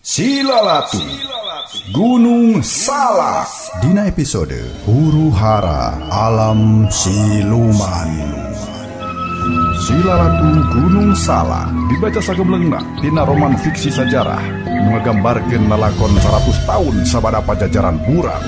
Silalatu Gunung Salak dina episode Huru Hara Alam Siluman. Silalatu Gunung Salak dibaca sagemlengna dina roman fiksi sajarah nu ngagambarkeun lalakon 100 tahun sabada pajajaran buram.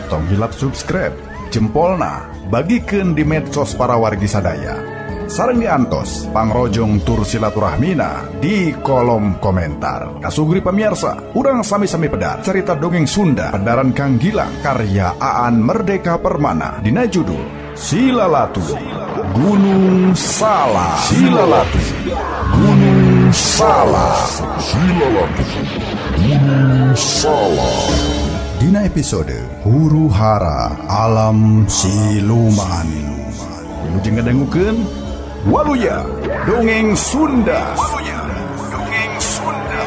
Tong hilap subscribe, jempolna, bagikeun di medsos para wargi sadaya. Sareng diantos pangrojong tur silaturahmina di kolom komentar. Kasugri pamirsa, urang sami-sami pedar cerita dongeng Sunda pedaran Kang Gilang karya Aan Merdeka Permana dina judul Silalatu Gunung Salak. Silalatu Gunung Salak. Silalatu Gunung Salak. Dina episode Huru Hara Alam Siluman. Wilujeng ngadangukeun Waluya Dongeng Sunda. Waluya Dongeng Sunda.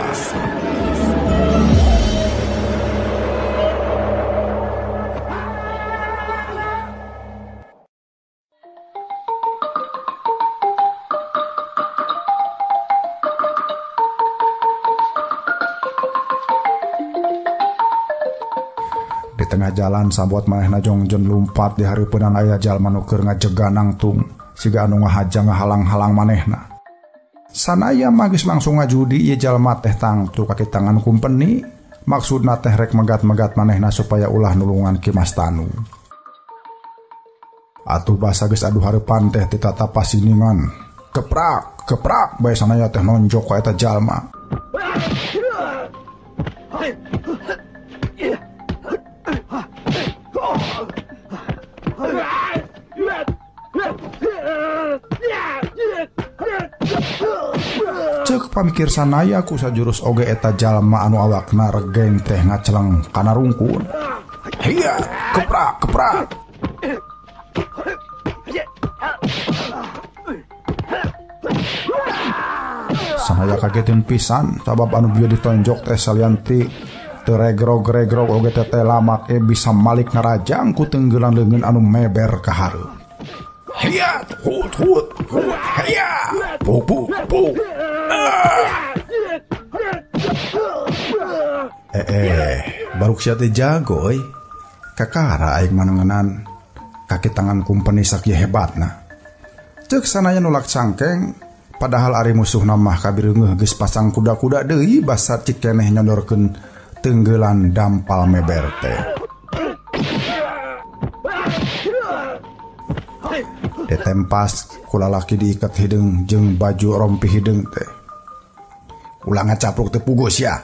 Di tengah jalan sambuat manehna jongjon lumpat di hareupeunana aya jalma nu keur ngajegan nangtung siga anu ngahaja ngahalang-halang manehna. Sanaya mah geus langsung ngajudi ieu jalma teh tangtu kaki tangan kumpeni, maksudna teh rek megat-megat manehna supaya ulah nulungan Ki Mas Tanu. Atuh basa geus adu hareupan teh ditata pasiningan. Keprak, keprak bae sanaya teh nonjok ka eta jalma. Cek pamikir sanaya ku sajurus oge eta jalma anu awakna regeng teh ngaceleng kana rungkun. Hiya, keprak, keprak. Sanaya kagetin pisan sabab anu bieu ditonjok teh salianti teu regrog-regrog oge teh lamake bisa malik narajang ku tenggelan leungeun anu meber ka hareup. Hiya, hut hut hut, hiya, puk puk puk. Baruk sia teh jago euy. Kakara aing manengenan kaki tangan kumpeni sakieu hebatna. Ceuk sanaya nolak cangkeng, padahal ari musuhna mah kabireungeuh geus pasang kuda-kuda deui basa cik keneh nyodorkeun tenggelan dampal meber teh. Ditempas ku lalaki diikat hideung jeung baju rompi hideung teh. Ulah ngacapruk teu puguh sia.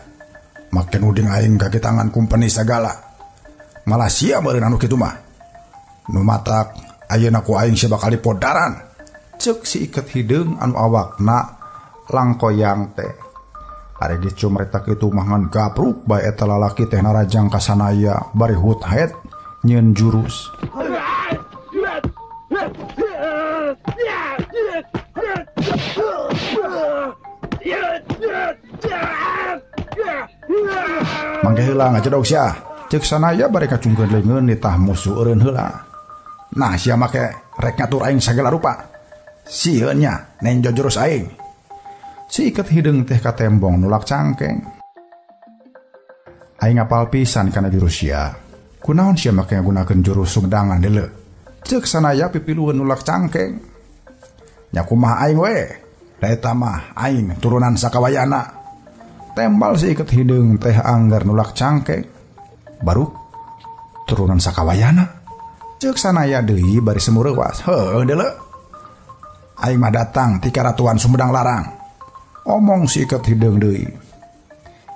Make nuding aing kaki tangan kumpeni sagala. Malah sia meureun anu kitu mah. Nu matak ayeuna ku aing sia bakal dipodaran. Ceuk si iket hideung anu awakna langkoyang teh. Ari geus cumarita kitu mah ngan gapruk bae eta lalaki teh narajang ka sanaya bari hut het nyieun jurus. Mangke heula ngajedog sia. Ceuk sanaya bari kacungkeun leungeun nitah musuh eureun heula. Nah sia make rek ngatur aing sagala rupa. Sieun nya nenjo jurus aing. Si iket hideung teh katembong nulak cangkeng. Aing apal pisan kana jurus sia. Kunaon sia make ngagunakeun jurus sumdangan deuleu. Ceuk sanaya pipilueun nulak cangkeng. Nya kumaha aing we? Da eta mah aing turunan sakawayana. Tembal si iket hideung teh anggar nulak cangkeng. Baru turunan sakawayana. Ceuk sanaya deui bari semureuwas. Heuh deuleu. Aing mah datang ti karatuan Sumedang Larang. Omong si iket hideung deui.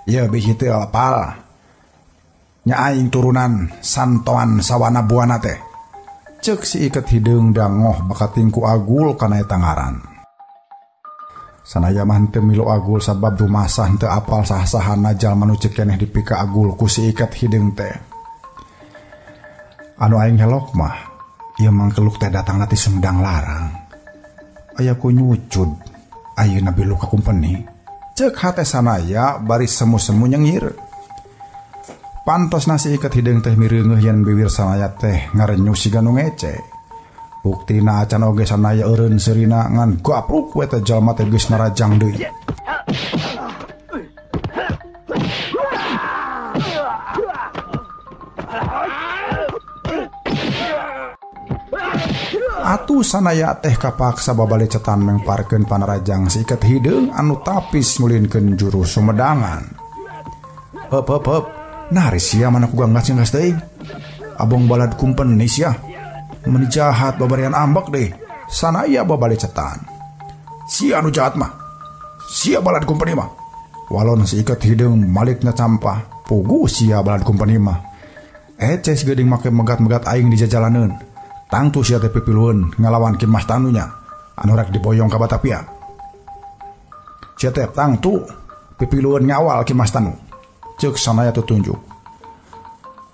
Ieu bisi teu apal. Nya aing turunan Santoan Sawana Buana teh. Ceuk si iket hideung dangoh bakating ku agul kana eta ngaran. Sanaya mah henteu milu agul sabab rumasah henteu apal sah-sahana jalma nu ceuk keneh dipika agul ku si iket hideung teh. Anu aing helok mah ieu mangkeluk teh datangna ti Sumedang Larang. Aya ku nyucud ayeuna bilu ka kumpeni. Ceuk hate sanaya bari semu-semu nyengir. Pantos nasi iket hideung teh mireungeuh yen biwir sanaya teh ngarenyuh siga nu ngece. Buktina acan oge sanaya eureun seurina ngan gapruk we teh jalma teh geus narajang deui. Atuh sanaya teh kapaksa babalecetan mengparkeun panarajang si iket hideung anu tapis ngulinkeun juru Sumedangan. Heup heup heup, nah sia mana ku ganggas geus teuing. Abong balad kumpeni sia. Meni jahat babarian ambek deh. Sanaya babalecetan. Sia anu jahat mah. Sia balad kumpeni mah. Walon si iket hideung malikna campah. Pugu sia balad kumpeni mah. Eces geuning make megat-megat aing di jajalaneun. Tangtu sia teh pipilueun ngalawan Ki Mas Tanunya anu rek diboyong ka Batavia. Sia teh tangtu pipilueun ngawal Ki Mas Tanu. Ceuk sanaya tutunjuk.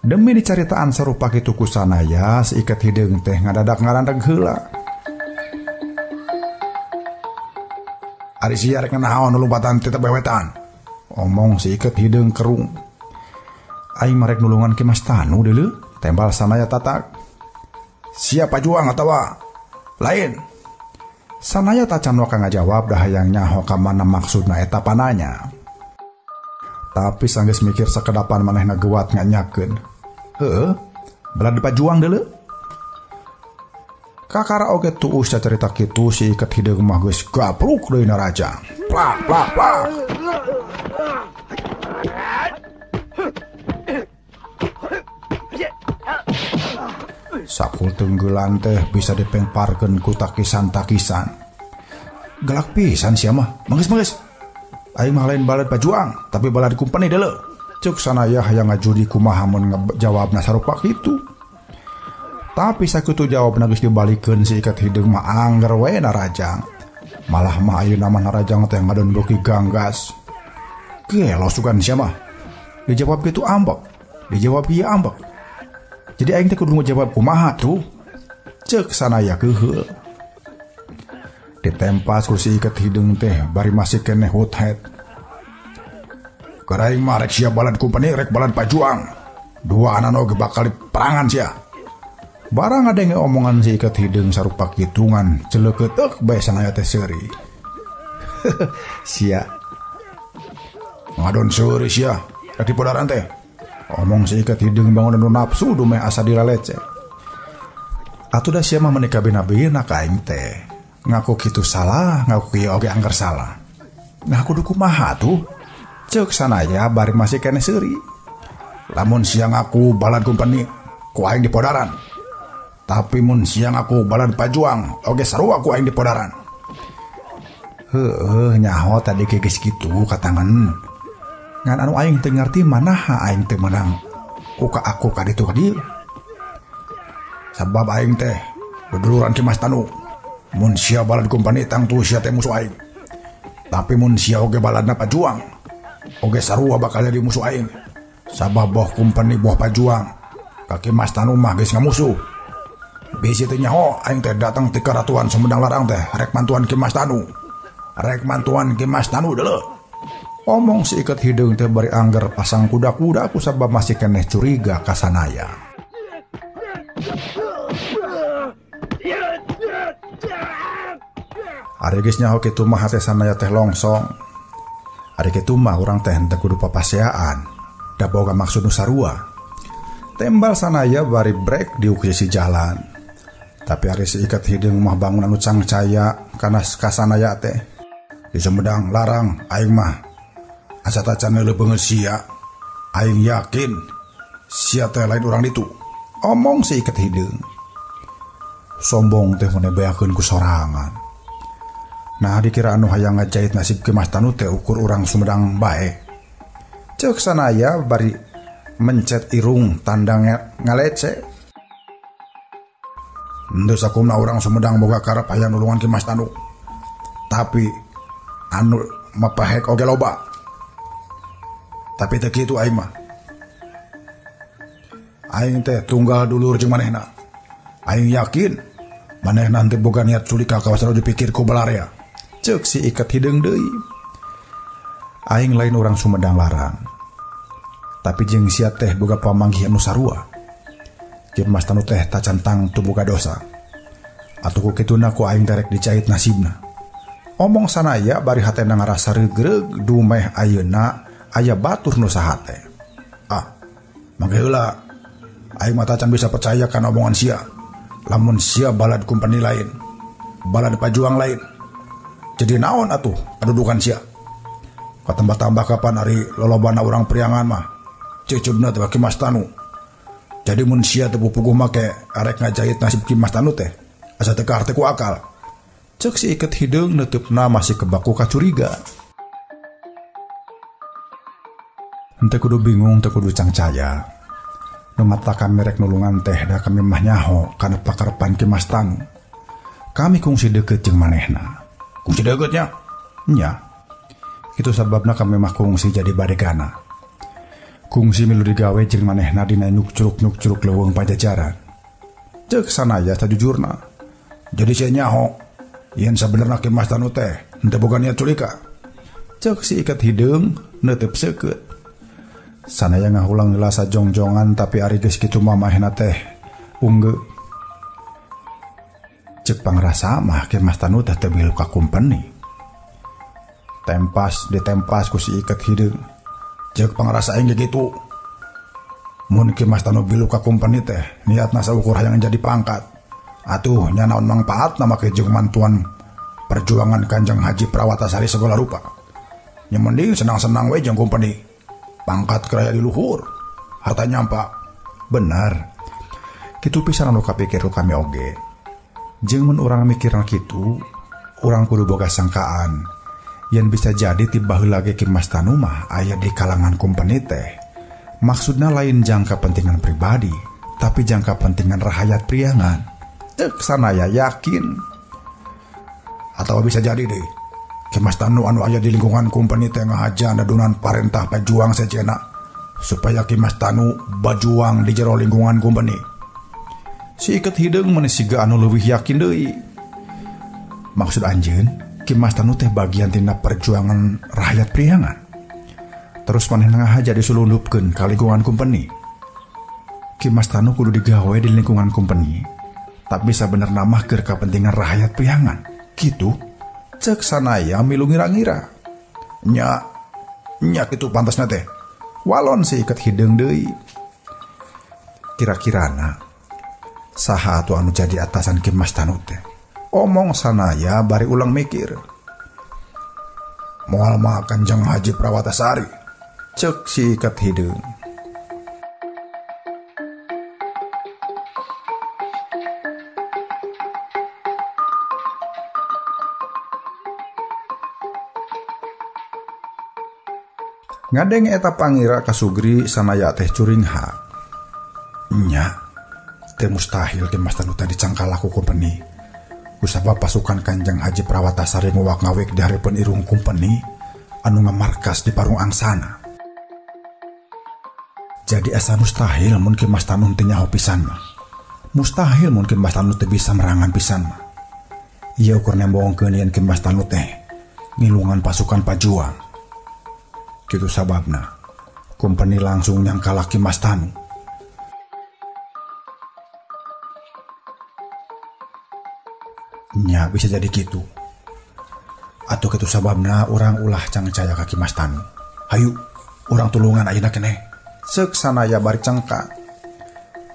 Demi dicaritaan sarupa kitu ku sanaya si iket hideung teh ngadadak ngarandeg heula. Ari sia rek naon lompatan teh bewetan. Omong si iket hideung kerung. Aing mah rek nulungan Ki Mas Tanu deuleu, tembal sanaya tatak. Siapa juang atawa lain? Sanaya tacan waka ngajawab dah hayang nyaho ka mana maksudna eta pananya. Tapi sanggeus mikir sakedapan manehna geuwat nganyakeun. Heueuh, balad pajuang deuleu. Kakara oge tuus carita kitu si iket hideung mah geus gapruk deui narajang. Plak plak plak. Sakul tenggelan teh bisa dipengparkeun ku takisan-takisan. Galak pisan sia mah. Manggeus-manggeus. Aing mah lain balad pajuang, tapi balad kumpeni deuleu. Ceuk sanaya hayang ngajudi kumaha mun ngajawabna sarupa kitu. Tapi sakitu jawabna geus dibalikeun si iket hideung mah angger we narajang. Malah mah ayeuna mah narajang teh ngadon beuki ganggas. Gelo sugan sia mah. Dijawab kitu ambek, dijawab ieu ambek. Jadi aing teh kudu ngajawab kumaha tuh. Ceuk sanaya keuheul. Ditempas ku si iket hideung teh bari masih keneh huthead. Keur aing mah rek sia balad kumpeni rek balad pajuang. Dua anan oge bakal diperangan sia. Barang ngadenge omongan si iket hideung sarupa kitungan celeukeuteuh bae sanaya teh seuri. Sia. Ngadon seuri sia rek dipodaran teh. Omong si iket hideung bangun nu nafsu dumeh asa dilalece. Atuh da sia mah meuni kabina-bina ka aing teh. Ngaku kitu salah, ngaku kieu oge angger salah. Nah kudu kumaha tuh? Ceuk sanaya bari masih keneh seuri. Lamun sia ngaku balad kumpeni, ku aing dipodaran. Tapi mun sia ngaku balad pajuang, oge sarua ku aing dipodaran. Heueuh nyaho tadi geus kitu katangan. Ngan anu aing teu ngarti manaha aing teu meunang ku ka aku ka ditu ka dieu. Sabab aing teh duduluran Ki Mas Tanu. Mun sia balad kumpeni tangtu sia teh musuh aing. Tapi mun sia oge baladna pajuang, oge sarua bakal jadi musuh aing. Sabab boh kumpeni boh pajuang, ka Ki Mas Tanu mah geus ngamusuh. Bisi teh nyaho aing teh datang ti karatuan Sumedang Larang teh rek mantuan Ki Mas Tanu. Rek mantuan Ki Mas Tanu deuleu. Omong si iket hideung teh bari angger pasang kuda-kuda ku sabab masih keneh curiga ka sanaya. Ari geus nyaho kitu mah hate sanaya teh longsong. Ari kitu mah urang teh henteu kudu papaseaan. Da boga maksud nu sarua. Tembal sanaya bari brek di sisi jalan. Tapi ari si iket hideung mah bangun anu cangcaya kana ka sanaya teh. Di Sumedang Larang aing mah asa tacan leuleung beungeut sia. Aing yakin sia teh lain urang ditu. Omong si iket hideung. Sombong teh mun beakeun ku sorangan. Nah dikira anu hayang ngajait nasib Ki Mas Tanu teh ukur urang Sumedang bae. Ceuk sanaya bari mencet irung tanda ngalece. Henteu sakumna urang Sumedang boga karep hayang nulungan Ki Mas Tanu. Tapi anu mapahek oge loba. Tapi teu kitu aing mah. Aing teh tunggal dulur jeung manehna. Aing yakin manehna teu boga niat culik ka kawasan dipikir ku balarea. Ceuk si iket hideung deui. Aing lain urang Sumedang Larang. Tapi jeung sia teh boga pamanggih anu sarua. Ki Mas Tanu teh tacan tangtu boga dosa. Atuh ku kituna ku aing darek dicait nasibna. Omong sanaya bari hatena ngarasa regreg dumeh ayeuna aya batur nu sahate. Ah, mangke heula aing mah can bisa percaya kana omongan sia. Lamun sia balad kumpeni lain, balad pajuang lain. Jadi naon atuh kadudukan sia? Katambah-tambah kapan ari lolobana urang Priangan mah ceuceubna teh Ki Mas Tanu. Jadi mun sia teu puguh make arek ngajahit nasib Ki Mas Tanu teh asa teu kaharti ku akal. Ceuk si iket hideung neuteupna masih kebaku kacuriga. Henteu kudu bingung, teu kudu cangcaya. Nu mata kami rek nulungan teh da kami mah nyaho kana pakarepan Ki Mas Tanu. Kami kungsi deukeut jeung manehna. Kungsi deukeutnya? Nya. Kitu sababna kami mah kungsi jadi badegana. Kungsi milu digawe jeung manehna dina nyuk-curuk-nyuk-curuk leuweung Pajajaran. Ceuk sanaya sajujurna. Jadi sia nyaho yen sabenerna Ki Mas Tanu teh henteu boga niat culika. Ceuk si iket hideung neuteub seukeut. Sanaya ngahulang heula sajongjongan tapi ari geus kitu mah manehna teh unggeu. Ceuk pangrasa mah Ki Mas Tanu teh teu milu ka kumpeni. Tempas ditempas ku si iket hideung. Ceuk pangrasa aing ge kitu. Mun Ki Mas Tanu milu ka kumpeni teh niatna saukur hayang jadi pangkat. Atuh nya naon mangpaatna make jeung mantuan perjuangan Kanjeng Haji Prawatasari segala rupa. Nya mending senang-senang we jeung kumpeni. Pangkat keraya di luhur, harta nyampa. Bener. Kitu pisan anu kapikir ku kami oge. Jeung mun urang mikirna kitu, urang kudu boga sangkaan. Yen bisa jadi ti baheula ge Ki Mas Tanu mah aya di kalangan kumpeni teh. Maksudna lain jangka kepentingan pribadi, tapi jangka kepentingan rahayat Priangan. Ceuk sanaya yakin. Atau bisa jadi deh, Ki Mas Tanu anu aya di lingkungan kumpeni teh ngahaja nadunan parentah pejuang sejena supaya Ki Mas Tanu bajuang di jero lingkungan kumpeni. Si iket hideung meni siga anu leuwih yakin deui. Maksud anjeun, Ki Mas Tanu teh bagian tina perjuangan rakyat Priangan. Terus manehna ngahaja disulundupkeun ka lingkungan kumpeni. Ki Mas Tanu kudu digawe di lingkungan kumpeni, tapi sabenerna mah keur kapentingan rakyat Priangan. Kitu ceuk sanaya milu ngira-ngira. Nya, nya kitu pantasna teh. Walon si iket hideung deui. Kira-kirana saha atuh anu jadi atasan Ki Mas Tanu teh? Omong sanaya bari ulang mikir. Moal mah Kanjeng Haji Prawatasari. Ceuk si iket hideung. Ngadeng eta pangira kasugri sanaya teh curingha. Nya, teh mustahil Ki Mas Tanu teh dicangkal ku kumpeni. Kusabab pasukan Kanjeng Haji Prawatasari nguwak ngawik di hareupeun irung kumpeni anu ngamarkas di Parung Angsana. Jadi asa mustahil mun Ki Mas Tanu teu nyaho pisan mah. Mustahil mun Ki Mas Tanu teu bisa merangan pisan mah. Ieu ukur nembongkeun yen Ki Mas Tanu teh ngilungan pasukan pajuang. Kitu sababna kumpeni langsung nyangkala Ki Mas Tanu. Nya bisa jadi kitu. Atuh kitu sababna urang ulah cangcaya ka Ki Mas Tanu. Hayu urang tulungan ayeuna keneh. Ceuk sanaya bari cengkak.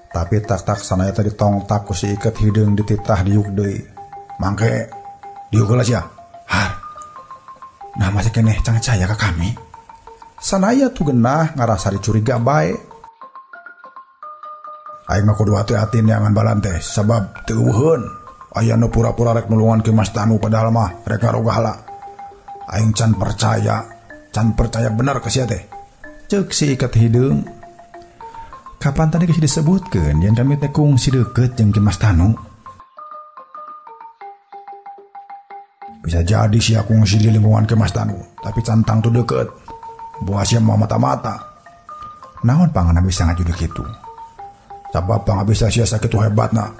Tapi tak-tak sanaya tadi tongtak ku si iket hideung dititah diuk deui. Mangke diuk heula sia. Har. Nah masih keneh cangcaya ka kami. Sanaya tuh genah ngarasa dicuriga bae. Aing mah kudu hati-hati neangan balan teh sabab teu eueuheun. Aya nu pura-pura rek nulungan Ki Mas Tanu padahal mah rek ngarogahala. Aing can percaya bener ka sia teh. Ceuk si iket hideung. Kapan tadi geus disebutkeun yen kami teh kungsi deukeut jeung Ki Mas Tanu? Bisa jadi sia kungsi di lingkungan Ki Mas Tanu, tapi can tangtu deukeut. Buah sia mau mata-mata. Naon pangana bisa ngajudu kitu? Sabab pangabisa sia sakitu hebatna.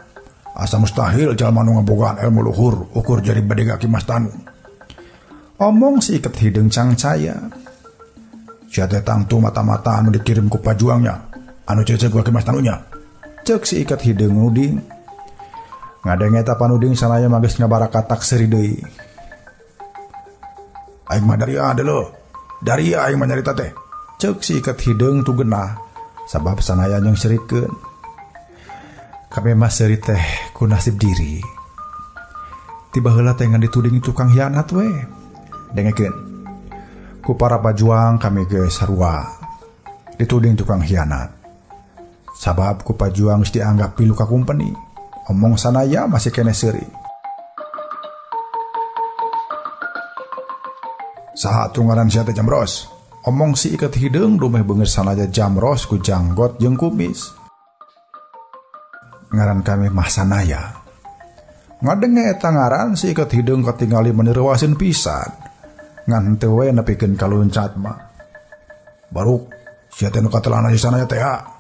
Asa mustahil jalma nu ngabogaan ilmu luhur ukur jadi badega Ki Mas Tanu. Omong si iket hideung cangcaya. Sia teh tangtu mata-mata anu dikirim ku pajuangnya, anu cecek ku Ki Mas Tanunya. Ceuk si iket hideung nuding. Ngadenge eta panuding Sanaya mah geus ngabarakatak seuri deui. Aing mah dari deuleu. Dari aing mah nyarita teh. Ceuk si iket hideung tu genah sabab Sanaya jeung serikeun. Kami mah seuri teh ku nasib diri. Tiba heula teh ngan dituding tukang hianat we. Dengekeun. Ku para pajuang kami ge sarua dituding tukang hianat. Sabab ku pajuang geus dianggap pilu ka kumpeni. Omong Sanaya masih kene seuri. Saha atuh ngaran sia teh Jamros? Omong si iket hideung dumeh beungeur Sanaya Jamros ku janggot jeung kumis. Ngaran kami mah Sanaya. Ngadenge eta ngaran si iket hideung katingali meuni reuaseun pisan. Ngan henteu we nepikeun kaluncat mah. Baruk sia teh nu katelahna si Sanaya teh ha.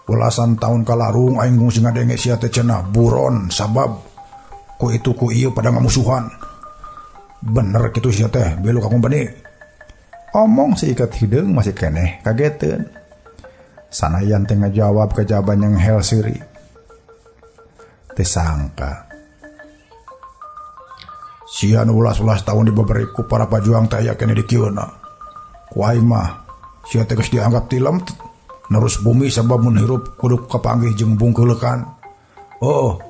Belasan tahun kalarung aing ngungsi ngadenge sia teh cenah buron sabab ku itu ku ieu pada ngamusuhan. Bener kitu sia teh belu ka kumpeni. Omong si iket hideung masih keneh kageteun. Sanaya teh ngajawab kajaban yang hel seuri. Teu sangka. Sia nu ulas-ulas tahun dibeberi ku para pajuang teh aya keneh di kieuna. Ku aing mah sia teh geus dianggap tilem nerus bumi sabab mun hirup kudu kapanggih jeung bungkeulekan. Oh,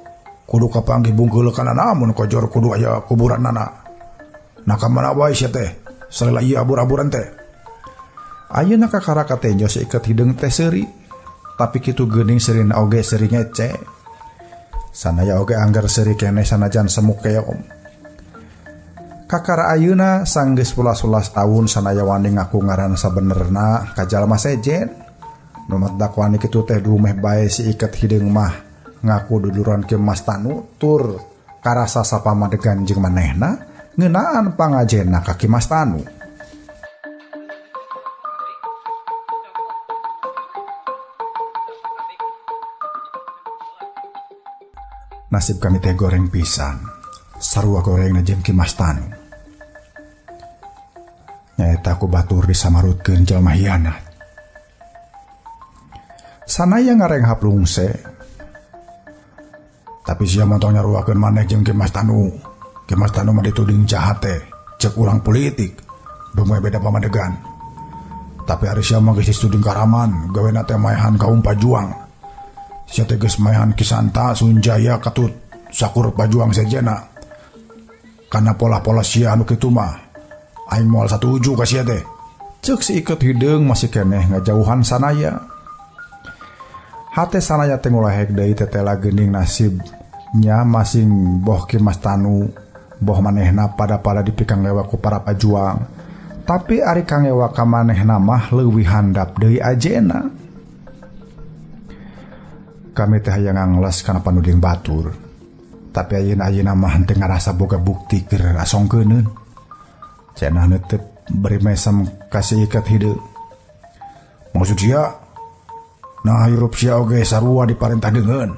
kudu kapanggih bungkeulekanana mun kojor kudu aya kuburanana. Nah ka mana wae sia teh? Salila ieu abur-aburan teh. Ayeuna kakara katenjo si iket hideung teh seuri. Tapi kitu geuning seurina oge seuri ngece. Sanaya oge anggar seuri keneh sanajan semuk keom. Kakara ayeuna sanggeus welas-welas taun Sanaya wani ngaku ngaran sabenerna ka jalma sejen. Nu matak wani kitu teh dumeh bae si iket hideung mah ngaku duluran Ki Mas Tanu tur karasa sapamadegan jeung manehna ngeunaan pangajena ka Ki Mas Tanu. Nasib kami teh goreng pisan. Sarua gorengna jeung Ki Mas Tanu. Nyaeta ku batur disamarutkeun jalma hianat. Sanaya ngarenghap lungse. Tapi sia montong nyaruakeun maneh jeung Ki Mas Tanu. Ki Mas Tanu mah dituding jahat teh, ceuk urang politik, dumeh beda pamadegan. Tapi ari sia mah geus dituding karaman, gawena teh maehan kaum pajuang. Sia teh geus maehan Ki Santa, Sunjaya, katut sakur pajuang sejena. Kana pola-pola sia anu kitu mah, aing moal satuju ka sia teh. Ceuk si iket hideung masih keneh ngajauhan Sanaya. Hate Sanaya teh ngulahek deui tetela geuning nasib nya masing boh Ki Mas Tanu boh manehna pada-pada dipikangewa ku para pajuang. Tapi ari kangewa ka manehna mah leuwih handap deui ajena. Kami teh hayang ngangles kana panuding batur. Tapi ayeuna-ayeuna mah henteu ngarasa boga bukti keur asongkeuneun. Cenah neuteup bari mesem ka si iket hideung. Maksud sia nah hirup sia oge sarua diparentah deungeun.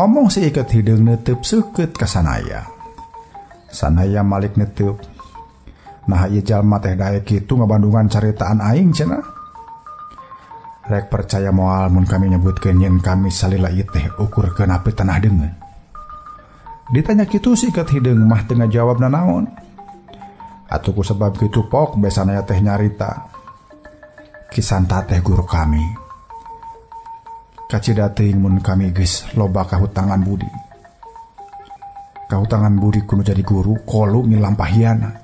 Omong si iket hideung neuteub seukeut ka Sanaya. Sanaya malik neuteub. Nah ieu jalma teh daek kitu ngabandungan caritaan aing cenah. Rek percaya moal mun kami nyebutkeun yen kami salila ieu teh ukur keun api tanah deungeun. Ditanya kitu si iket hideung mah teu ngajawab nanaon. Atuh ku sebab kitu pok be Sanaya teh nyarita. Ki Santa teh guru kami. Kacida teuing mun kami geus loba kahutangan budi. Kahutangan budi kudu jadi guru kolu milampah hianat.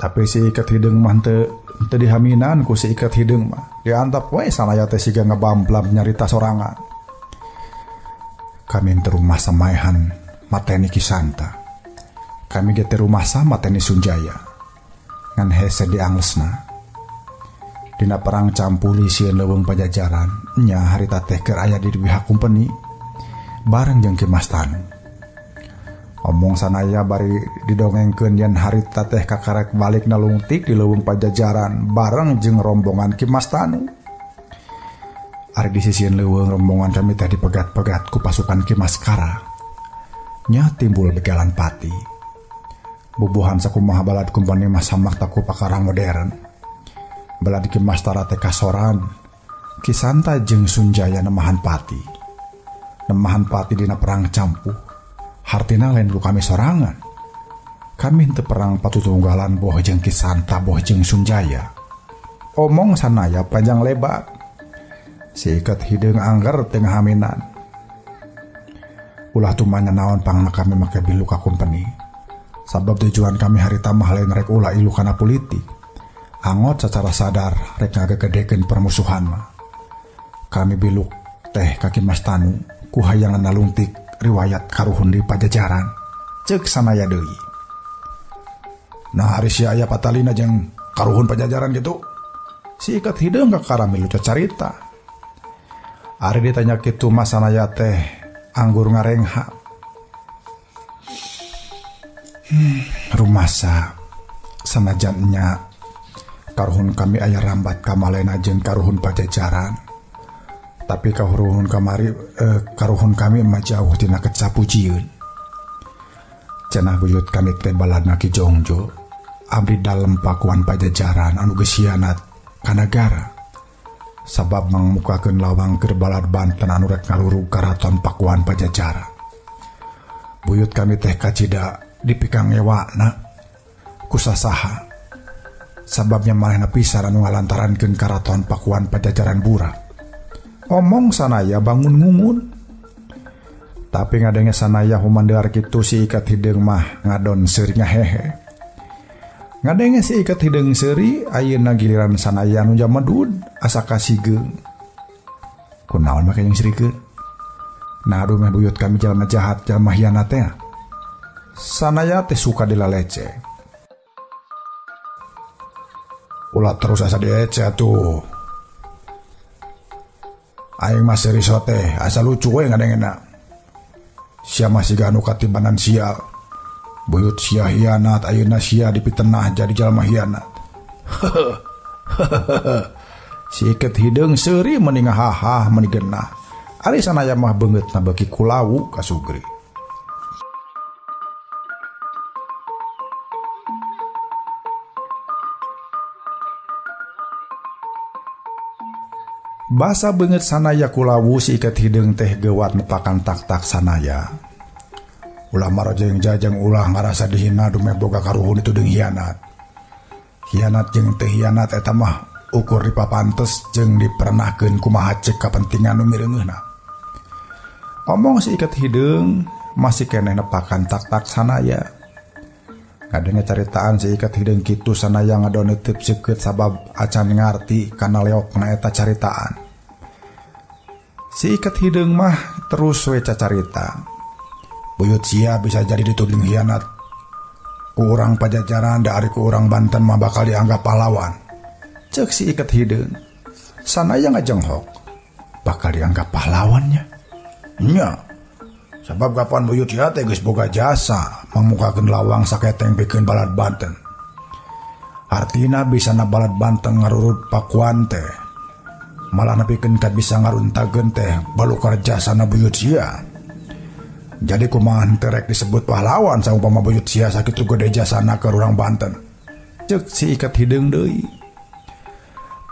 Tapi si iket hideung mah teu dihaminan ku si iket hideung mah. Diantap we Sanaya teh siga ngebamblam nyarita sorangan. Kami teu rumah samaehan mateni Ki Santa. Kami ge teu rumah sama mateni Sunjaya. Ngan hese dianglesna. Dina perang campuli sieun leuweung pajajaran nya harita teh keur aya di pihak kumpeni bareng jeung Ki Mas Tanu. Omong Sanaya bari didongengkeun yen harita teh kakarek balik nalungtik di leuweung pajajaran bareng jeung rombongan Ki Mas Tanu. Ari di sisieun leuweung rombongan kami teh dipegat-pegat ku pasukan Ki Maskara. Nya timbul begalan pati. Bubuhan sakumaha balad kumpeni mah samak ku pakarang modern. Balad Ki Mastara teh kasoran, Ki Santa jeung Sunjaya nemahan pati. Nemahan pati dina perang campuh. Hartina lain lu kami sorangan. Kami henteu perang patutunggalan boh jeung Ki Santa boh jeung Sunjaya. Omong sanaya panjang lebar. Si iket hideung angger teu ngahaminan. Ulah tumanya naon pangna kami make bilu ka kumpeni. Sabab tujuan kami harita mah lain rek ulah ilu kana politik. Angot secara sadar rek ngagegedekeun permusuhan mah. Kami biluk teh ka Ki Mas Tanu ku hayangan nalungtik riwayat karuhun di Pajajaran. Ceuk sanaya deui. Nah ari sia aya patalina jeung karuhun Pajajaran gitu. Si iket hideung kakara milu carita. Ari ditanya kitu mah sanaya teh anggur ngarengha. Rumasa sanajan nya karuhun kami aya rambat kamalena jeung karuhun Pajajaran. Tapi karuhun kamari karuhun kami mah jauh tina kecapujieun. Cenah buyut kami teh baladna Ki Jongjo abdi dalem Pakuan Pajajaran anu geus hianat ka nagara. Sabab mangmukakeun lawang keur balad Banten anu rek ngalurug karaton Pakuan Pajajaran. Buyut kami teh kacida dipikangewakna ku sasaha. Sababnya manehna pisan anu ngalantarankeun karaton Pakuan Pajajaran burak. Omong sanaya bangun ngungun. Tapi ngadenge sanaya humandear kitu si iket hideung mah ngadon seuri ngahehe. Ngadenge si iket hideung seuri ayeuna giliran sanaya nu jamedud asa kasigeung. Kunaon make jeung sirikeun? Nah aduh meh buyut kami jalma jahat jalma hianat teh. Sanaya teh suka dilalece. Ulah terus asa diece atuh. Aing mah seuri teh asa lucu we ngadengena. Sia masih ganu katibanan sial. Buyut sia hianat ayeuna sia dipitenah jadi jalma hianat. Si iket hideung seuri meni ngahahah meni genah. Ari sanaya mah beungeutna beuki kulawu kasugri. Basa beungeut sanaya kulawu si iket hideung teh geuwat nepakan tak-tak sanaya. Ulah marojeng jajang ulah ngarasa dihina dumeh boga karuhun itu deung hianat. Hianat jeung teu hianat eta mah ukur dipapantes jeung dipernahkeun kumaha ceuk kapentingan nu mireungeuna. Omong si iket hideung masih keneh nepakan tak-tak sanaya. Ngadenge caritaan si iket hideung kitu sanaya ngadon neuteub seukeut sabab acan ngarti kana leokna eta caritaan. Si iket hideung mah terus we cacarita. Buyut sia bisa jadi dituding hianat. Ku urang Pajajaran da ari ku urang Banten mah bakal dianggap pahlawan. Ceuk si iket hideung. Sanaya ngajenghok. Bakal dianggap pahlawannya. Nya. Sabab kapan buyut sia teh geus boga jasa mangmukakeun lawang saketeng pikeun balad Banten. Artina bisa na balad Banten ngarurud Pakuan teh. Malah nepikeun ka bisa ngaruntageun teh balukar jasana buyut sia. Jadi kumaha henteu rek disebut pahlawan saumpama buyut sia sakitu gede jasana ka urang Banten. Ceuk si iket hideung deui.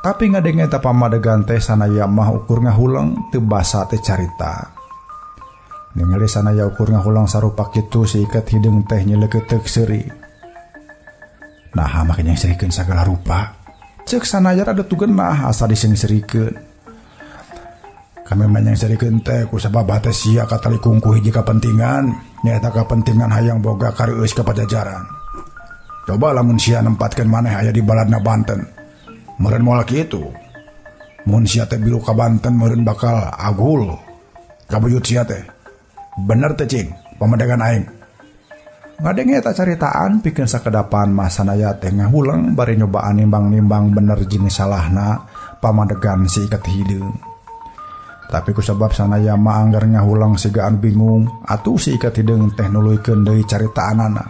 Tapi ngadenge eta pamadegan teh sanaya mah ukur ngahuleng teu basa teh carita. Ningali sanaya ukur ngahulang sarupa kitu si iket hideung teh nyeleukeuteuh seuri. Nah make nyengserikeun sagala rupa. Ceuk sanaya rada tugenah asa diseungserikeun. Kami mah nyengserikeun teh ku sabab hate sia katalikung ku hiji kapentingan, nyaeta kapentingan hayang boga kareueus ka Pajajaran. Coba lamun sia nempatkeun maneh aya di baladna Banten. Meureun moal kitu. Mun sia teh bilu ka Banten meureun bakal agul. Kabuyut sia teh. Bener teh cing, pamadegan aing. Ngadenge eta caritaan pikeun sakedapan mah sanaya teh ngahuleng bari nyobaan nimbang-nimbang bener jeung salahna pamadegan si iket hideung. Tapi kusabab sanaya mah anggar ngahuleng sigaan bingung, atuh si iket hideung teh nuluykeun deui caritaanana.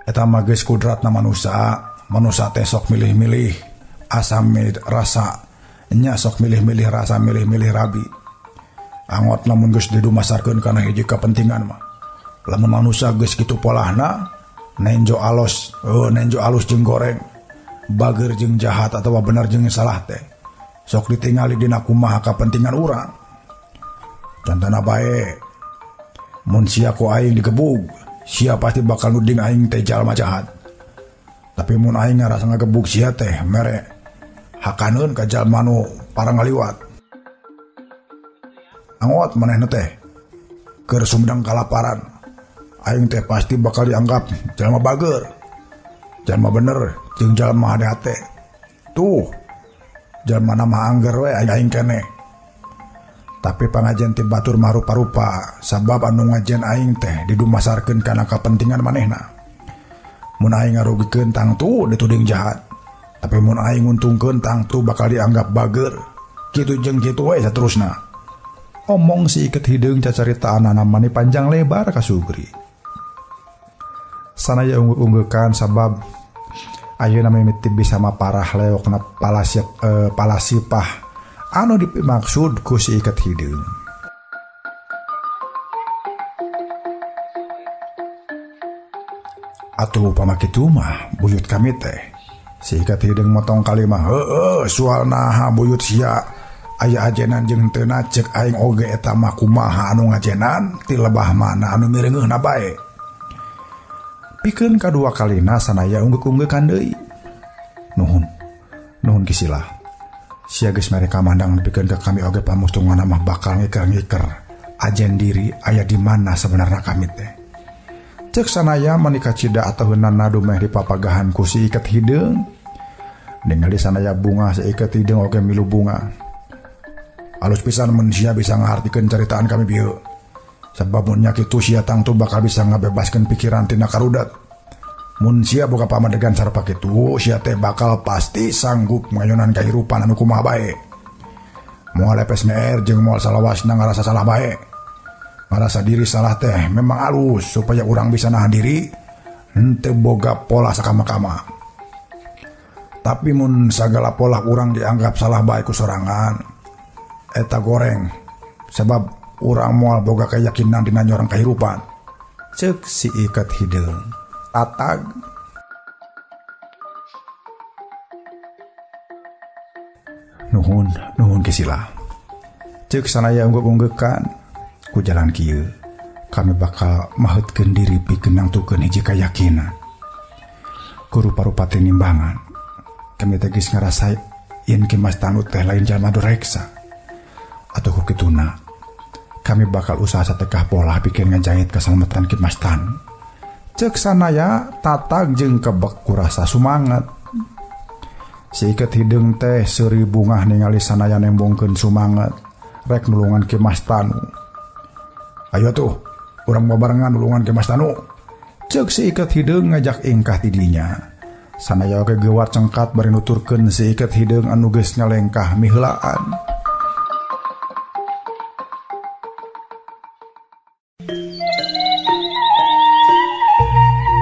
Eta mah geus kudratna manusa, manusa teh sok milih-milih asa rasa, nya sok milih-milih rasa milih-milih rabi. Angot lamun geus didumasarkeun kana hiji kapentingan mah. Lamun manusa geus kitu polahna, nenjo alus, nenjo alus jeung goreng, bager jeung jahat atawa bener jeung salah teh. Sok ditingali dina kumaha kapentingan urang. Contona bae mun sia ku aing digebug, sia pasti bakal nuding aing teh jalma jahat. Tapi mun aing ngarasa ngagebug sia teh mere hakaneun ka jalma nu parang ngaliwat. Angot manehna teh keur Sumedang kalaparan, aing teh pasti bakal dianggap jalma bager, jalma bener jeung jalma hade-hate. Tuh jalma nama angger we aing keneh. Tapi pangajen ti batur mah rupa-rupa, sabab anu ngajen aing teh didumasarkeun kana kapentingan manehna. Mun aing ngarugikeun tangtu dituding jahat, tapi mun aing nguntungkeun tangtu bakal dianggap bager. Kitu jeung kitu we saterusna. Omong si iket hideung cacaritaanana mani panjang lebar ka Sugri. Sanaya ungguk-unggukan sabab ayeuna mimiti bisa maparah leokna palasipah anu dimaksud ku si iket hideung. Atuh upama kitu mah buyut kami teh. Si iket hideung motong kalimah, heueuh soal naha buyut sia aya ajenan jeung teu cek aing oge eta mah kumaha anu ngajenan ti lebah mana anu mireungeuna bae. Pikeun kadua kalina sanaya ungguk-unggukan deui. Nuhun. Nuhun Kisilah. Sia geus mere kamandang nepikeun ka kami oge pamustunganna mah bakal ngiker-ngiker ajen diri aya di mana sebenarna kami teh. Cek sanaya mani kacida ataheunana dumeh dipapagahan ku si iket hideung. Ningali sanaya bunga si iket hideung oge milu bunga. Alus pisan mun sia bisa ngahartikeun caritaan kami bieu. Sebab mun nya kitu sia tangtu bakal bisa ngabebaskeun pikiran tina karudat. Mun sia boga pamadegan sarupa kitu, sia teh bakal pasti sanggup ngayonan kahirupan anu kumaha bae. Moal lepes meer jeung moal salawasna ngarasa salah bae. Ngarasa diri salah teh memang alus supaya urang bisa nahan diri henteu boga pola sakama-kama. Tapi mun sagala pola urang dianggap salah bae ku sorangan, eta goreng sebab urang moal boga keyakinan dina nyorang kahirupan. Ceuk si iket hideung tatag. Nuhun, nuhun Kisilah. Ceuk sanaya ungguk-unggukan ku jalan kieu kami bakal maheutkeun diri pikeun nangtukeun hiji kayakinan. Ku rupa-rupa tinimbangan kami teh geus ngarasa yen Ki Mas Tanu teh lain jalma dureksa. Atau ku kituna kami bakal usaha satekah pola pikeun ngajahit kasalamatan Ki Mas Tanu. Ceuk sanaya tatag jeung kebek kurasa sumanget. Si iket hideung teh seuri bungah ningali sanaya nembongkeun sumanget rek nulungan Ki Mas Tanu. Ayo tuh urang babarengan nulungan Ki Mas Tanu. Ceuk si iket hideung ngajak ingkah ti dinya. Sanaya oge gewat cengkat bari nuturkeun si iket hideung anu geus ngalengkah miheulaan.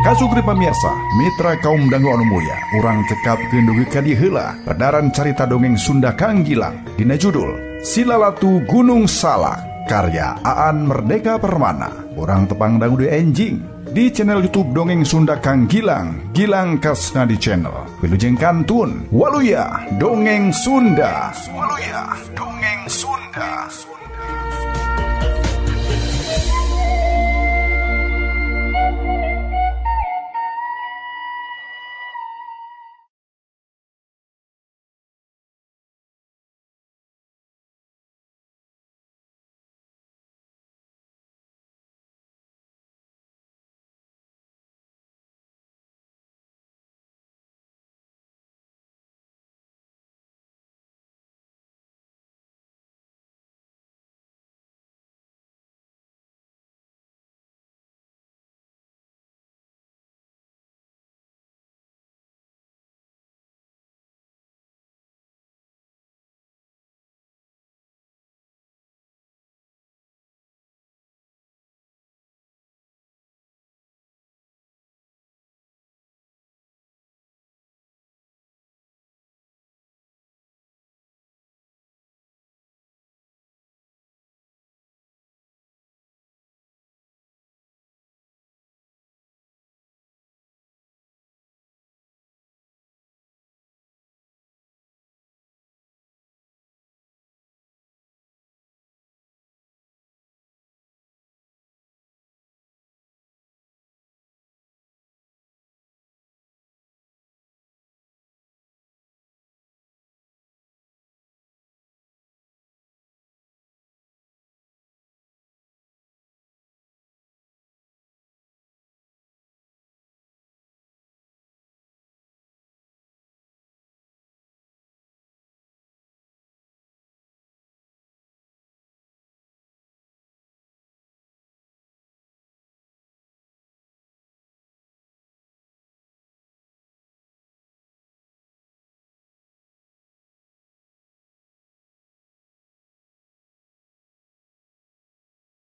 Kasugri pamirsa, mitra kaum dangu anu mulya, urang cekapkeun dugi ka dieu heula pedaran carita dongeng Sunda Kang Gilang dina judul Silalatu Gunung Salak karya Aan Merdeka Permana. Urang tepang dangu di enjing di channel YouTube Dongeng Sunda Kang Gilang, Gilang Kasna di channel. Wilujeng kantun, waluya Dongeng Sunda. Waluya Dongeng Sunda.